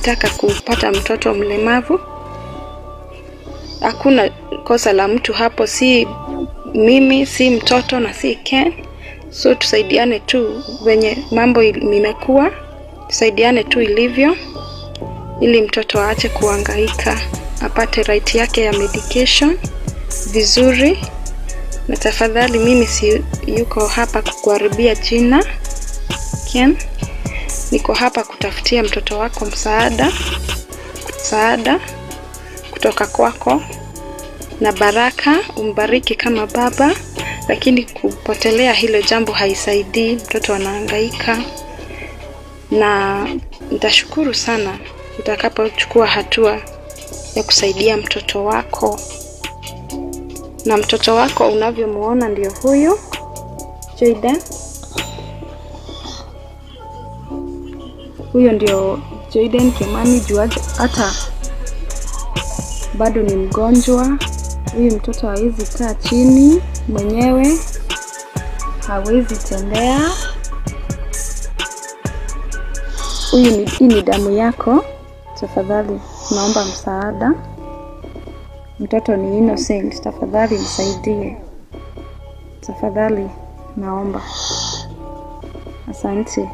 alitaka kupata mtoto mlemavu. Hakuna kosa la mtu hapo, si mimi, si mtoto na si Ken. So tusaidiane tu venye mambo imekuwa, tusaidiane tu ilivyo, ili mtoto aache kuhangaika, apate right yake ya medication vizuri. Na tafadhali, mimi si yuko hapa kukuharibia jina, Ken. Niko hapa kutafutia mtoto wako msaada, msaada kutoka kwako na baraka, umbariki kama baba, lakini kupotelea hilo jambo haisaidii, mtoto anahangaika, na nitashukuru sana utakapochukua hatua ya kusaidia mtoto wako. Na mtoto wako unavyomuona ndio huyu Jayden. Huyo ndio Jayden Kimani Juaje, hata bado ni mgonjwa. Huyu mtoto hawezi kaa chini mwenyewe, hawezi tembea. Huyu ni, hii ni damu yako, tafadhali naomba msaada. Mtoto ni innocent, tafadhali msaidie, tafadhali naomba. Asante.